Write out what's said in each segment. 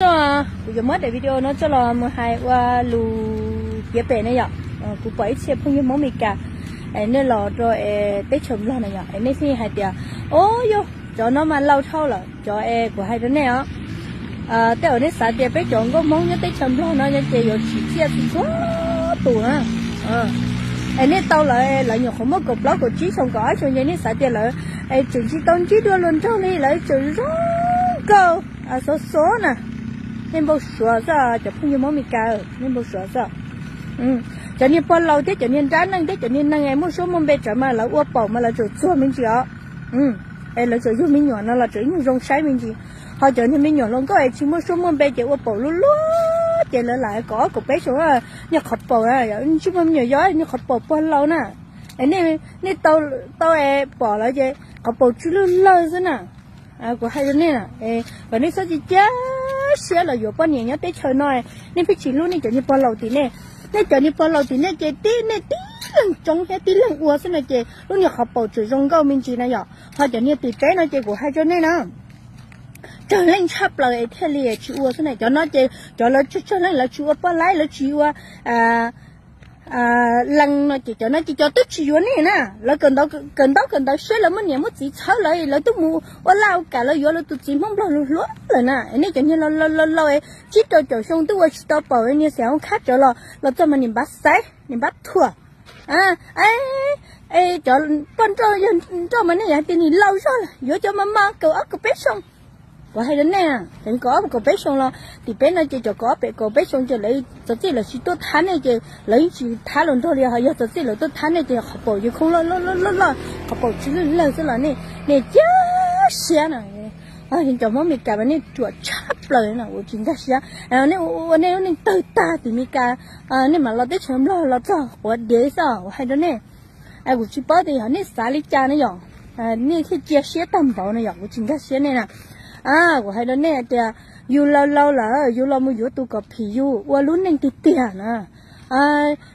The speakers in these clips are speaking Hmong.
No, kuv yuav muab daim video no coj los mus hais ua lus piav pem ne yom. Kuv pom ib txhia phooj ywg Hmoob Meskas nej los rau teb chaws Nplog na yom, es nej thiaj hais tias, o, yog cov no mas laus dhau lawm. Cov es kuv hais rau nej os, tej uas nej xav tias peb cov nkauj Hmoob nyob teb chaws Nplog no ces yuav tsim txiaj txhua tus na. Es nej tau lawv, lawv nyuam qhuav muaj kaum plaub kaum tsib xyoo kaum ob xyoo ces nej xav tias lawv tseem tsis tau ntsib dua luag nraug li, lawv tseem zoo nkauj xov xov na. Nej npau suav xwb, cov phooj ywg Hmoob Meskas, nej npau suav xwb. Cov niag pog laus thiab cov niag nrab neej thiab cov niag neeg es muaj suab muaj npe tsawv mas lawv ua paum mas lawv tseem txuag me ntsis os. Es lawv tseem yug me nyuam no los tseem ib nyuag zoo saib me ntsis. Ho cov niag me nyuam hluas nkauj es tsis muaj suab muaj npe ces ua paum luaj luaj ces lawv lam kaum ob kaum peb xyoo, niag qhov paum na, tsis muaj me nyuam yog niag qhov paum pog laus na. Es nej tau, tau es pom lawv ces qhov paum tsw lwj lawg xwb na. Kuv hais rau nej na, kom nej txhob cia siab los yuav poj niam nyob teb chaws no, nej pheej tsis hlub nej cov niag pog laus tim nej. Nej cov niag pog laus tim nej ces tib, nej tib leeg tsoob thiab tib leeg ua xwb no ces lub niag qhov paum tseem zoo nkauj me ntsis na yom. Ho cov niag tim teb no ces kuv hais rau nej na, tsawg leej tshaj plaws es thiaj li tsis ua xwb na. Cov no ces cov lawv tsawg tsawg leej lawv tsis ua poj laib, lawv tsis ua lees no ces cov no ces cov twb tsis yuav nej na. Lawv kawm ntaub kawm ntawv siab, lawv muaj niam muaj txiv txhawb lawv, lawv twb mus ua laj ua kam lawv yuav lawv tus txiv Hmoob Nplog hluas hluas lawm na. Nej cov niag laus laus laus tsib rau caum xyoo twb ua tsis tau paum, niag xiam hauv khab tsawv los, los txog mas niam npab xaiv niam npab thuam. Cov poj nrauj yawg nrauj mas nej yog hais tias nim laus zog lawm, yuav cov mas mas kaum ob kaum peb xyoo. Kuv hais rau nej, cov kaum ob kaum peb xyoo los tim peb no ces cov kaum ob pem kaum peb xyoo ces lawv txog txij lawv tsis tuaj thab nej ces lawv yeej tsis thab luag nraug li. Ho yog txog txij lawv tuaj thab nej ces qhov paum yeej khoob loj loj loj, qhov paum tsw lwj lawg xwb los nej, nej cia siab na. Cov Hmoob Meskas mas nej ruam tshaj plaws na, kuv tsis nkag siab. Nej ua nej lub neej tawg tag tim Meskas, nej mam los teb chaws Nplog los txog quav dev xwb, kuv hais rau nej. Kuv tsis paub tias yog nej xav li cas ne yom, nej thiaj cia siab tag npaum na yom, kuv tsis nkag siab nej na. Kuv hais rau nej tias yus laus laus lawm yus los mus yuav tus kom phim yus ua lub neej tiag tiag na.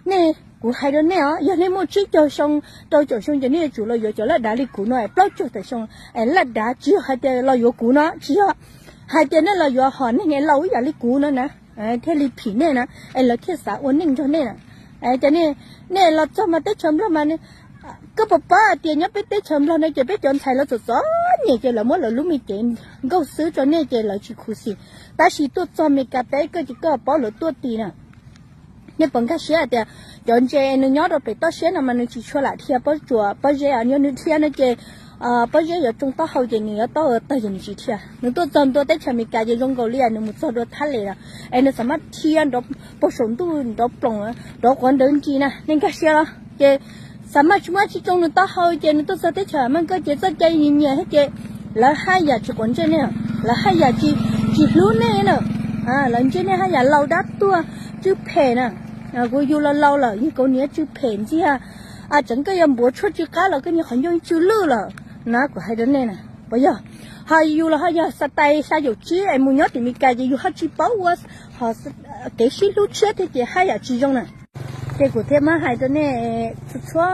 Nej, kuv hais rau nej os, yog nej muaj tsib caug xyoo, rau caum xyoo ces nej yuav tsum los yuav cov laj dav li kuv no es plaub caug tawm xyoo es laj dav, tsis yog hais tias los yuav kuv no, tsis yog hais tias nej los yuav hom neeg es laus ib yam li kuv no na, thiaj li phim nej na, es lawv thiaj xav ua neej nrog nej na. Ces nej los txog mas teb chaws Nplog mas koj puas paub hais tias nyob peb teb chaws Nplog no ces peb cov ntxhais lawv txom txom nyem ces lawv muab lawv lub me cev nkauj xwb rau nej ces lawv tsis khuv xim. Tab sis tuaj txog Meskas teb koj ces koj paub lawv tuaj tim na. Nej puas nkag siab hais tias cov ntses nws nyob rau pem toj siab no mas nws tsis tshua lam dhia pob tsuas pob zeb, yog nws dhia no ces pob zeb yuav tsoo taub hau ces nws yuav taub hau tawg ces nws tsis dhia. Nws tuaj txog ntua teb chaws Amelikas ces zoo nkaus li nws mus txog dua thab les lawm, es nws xam maj dhia nrov puag saum ntuj nrov ploos nrov quav nrawv ntsis na, nej nkag siab los? Ces xam maj tsis muaj tsis tsoo nws taub hau ces nws tuaj txog teb chaws Amelikas ces txoj cai nyias nyias thiab ces lawv haj yam tsis quav ntsej nej, lawv haj yam tsis, tsis hlub nej na. Lawv ntsia nej haj yam laus dab tuag, tsw phem na. Kuv yus laus laus lawm yus kaus hniav tsw phem ntxiag, tseem koj yuav npuav tshuaj tsw qab los koj niag qhov ncauj tsw lwj lawm na, kuv hais rau nej na. Puas yog? Ho yus los ho yog xa tais xya caum tsib es mus nyob tim Amelikas ces yus ho tsis paub ua kev sib hlub tshiab thiab ces haj yam tsis zoo na. Ces kuv thiaj muab hais rau nej txhua txhua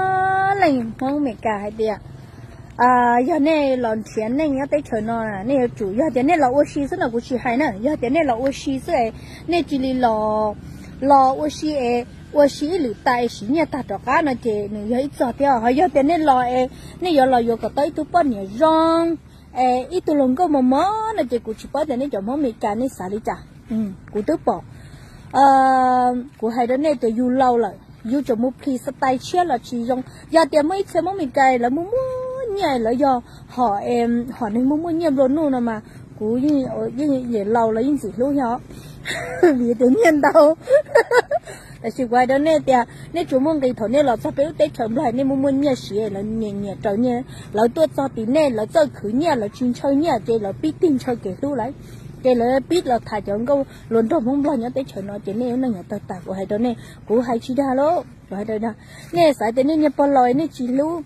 leej Hmoob Amelikas hais tias yog nej los nrhiav neej nyob teb chaws no, nej yuav tsum, yog tias nej los ua si xwb no kuv tsis hais na, yog tias nej los ua si xwb es nej cia li los, los ua si es ua si ib lwm tas es siv nyiaj tag rov qab no ces nws yog ib txog thiab. Ho yog tias nej los es nej yuav los yuav kom tau ib tug poj niam zoo, ib tug hluas nkauj mos mos no ces kuv tsis paub tias nej cov Hmoob Amelikas nej xav li cas. Kuv twb pom, kuv hais rau nej tias yus laus lawm yus tseem mus plhis xa tais tshiab los tsis zoo. Yog tias muaj ib txhia Hmoob Amelikas lawv muaj muaj nyiaj, lawv yog hom, hom neeg muaj muaj nyiaj nplua nuj no mas kuv yeej, yeej laus los yeej ntxim hlub yog vim tias nyiaj ntau. Tab sis kuv hais rau nej tias nej tsuas muaj nqis thaum nej los txog peb lub teb chaws Nplog nej muaj muaj nyiaj siv, lawv nyiam nyiam raws nyiaj, lawv tuaj txog tim nej lawv txawj khwv nyiaj, lawv tsis ntshaw nyiaj ces lawv pib tig ntshaw kev hlub lawm. Ces lawv pib los tham cov nkauj hluas nraug Hmoob Nplog nyob teb chaws no ces nej lub neej yuav tawg tag, kuv hais rau nej, kuv hais tsis dag lauj, kuv hais rau nej xav tias nej niag pog laus nej tsis hlub,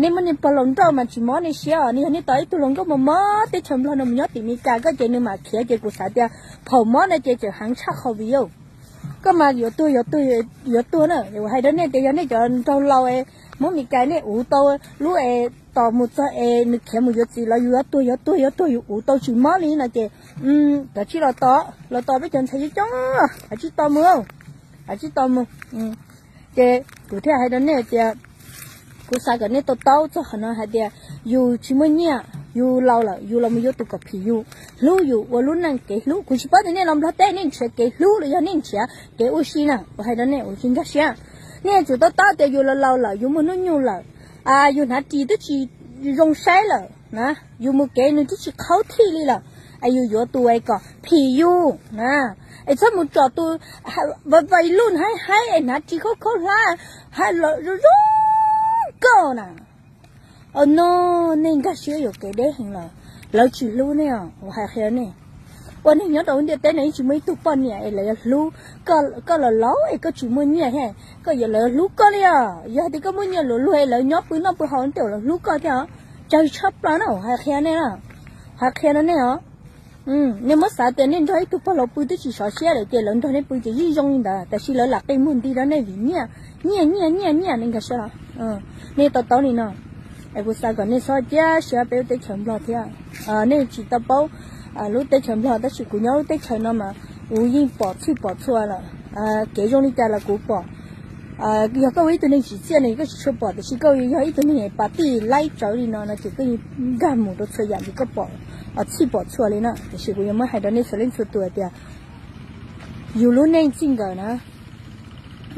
nej muab niag pog laus nrauj mas tsis mob nej siab os. Yog nej tau ib tug hluas nkauj mos mos teb chaws Nplog no mus nyob tim Amelikas koj ces nws mam khiav ces kuv xav tias phaum mob no ces tseem heev tshaj COVID. Koj mas yuav tuag yuav tuag yuav tuag na. Kuv hais rau nej tias yog nej cov nraug laus es Hmoob Amelikas nej uv tau lub es tos mus txog es nws khiav mus yuav txiv los yus yuav tuag yuav tuag yuav tuag yus ua tau tsis mob li no ces, kav tsij los tos, los tos peb cov ntxhais coob coob, kav tsij tos mus, kav tsij tos mus. Ces kuv thiaj hais rau nej tias, kuv xav kom nej to taub txog qhov no hais tias, yus tsis muaj nyiaj, yus laus lawm yus los mus yuav tus kom phim yus, hlub yus ua lub neej kev hlub. Kuv tsis paub tias nej los Nplog teb nej nrhiav kev hlub los yog nej nrhiav kev ua si na, kuv hais rau nej ua tsis nkag siab. Nej yuav tsum to taub tias yus los laus lawm, yus muaj hnub nyoog lawm, yus hnav ris twb tsis zoo saib lawm na, yus mus kev nws twb tsis qhaub thij li lawm, es yus yuav tus es kom phim yus na, es txhob mus tsom tus vais vais luj haib haib es hnav ris khaub khaub hlab, hais lawm zoo zoo nkauj na. Aw no, nej nkag siab yuam kev deb heev lawm, lawv tsis hlub nej os, kuv hais qhia nej. Ua neeg nyob rau lub ntiaj teb no yeej tsis muaj ib tug poj niam es lawv yuav hlub koj los laus es koj tsis muaj nyiaj thiab koj yuav, lawv yuav hlub koj li os. Yog hais tias koj muaj nyiaj luv luag es lawv nyob pw noj pw haus tej zaum lawv hlub koj thiab os. Tsawg tshaj plaws na, kuv hais qhia nej, hais qhia rau nej os. Nej muab xav tias nej nrog ib tug pog laus pw twb tsis sov siab lawm ces lawv nrog nej pw ces yeej zoo li ntawd, tab sis lawv lam qi muag nti rau nej vim nyiaj, nyiaj nyiaj nyiaj nyiaj, nej nkag siab los? Nej to taub li no. Es kuv xav kom nej txhob cia siab peb lub teb chaws Nplog thiab. Nej tsis tau paub lub teb chaws Nplog tab sis kuv nyob lub teb chaws no mas kuv yeej pom txhij pom txhua lawm. Kev zoo li cas los kuv pom. Yog koj ua ib tug neeg tsim txiaj no koj tsis tshua pom, tiam sis koj yog ib tug neeg pas tij laib tsawv li no no ces koj yeej nkag mus rau txhua yam ces koj pom txhij pom txhua li na. Tiam sis kuv yuav muab hais rau nej txhua leej txhua tus tias yus lub neej txij nkawm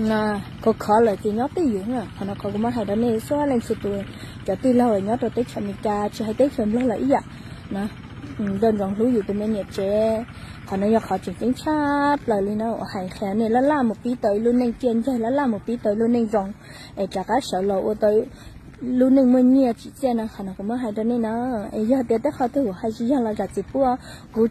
na, khov khov lawm ces nyob twj ywm. Qhov no qhov kuv muab hais rau nej txhua leej txhua tus, cov tij laug nyob rau teb chaws Amelikas tsis hais teb chaws Nplog lawm ib yam na, nco ntsoov hlub yus tus me niam tsev. Qhov no yog qhov tseem ceeb tshaj plaws li na, uas hais qhia nej laj laj mus pib tau ib lub neej ciaj ncaig, laj laj mus pib tau ib lub neej zoo, es rov qab sawv los ua tau lub neej muaj nyiaj tsim txiaj na. Qhov no kuv muab hais rau nej na, es yog tias tej qhov twg kuv hais tsis yog los zam txim pub. Kuv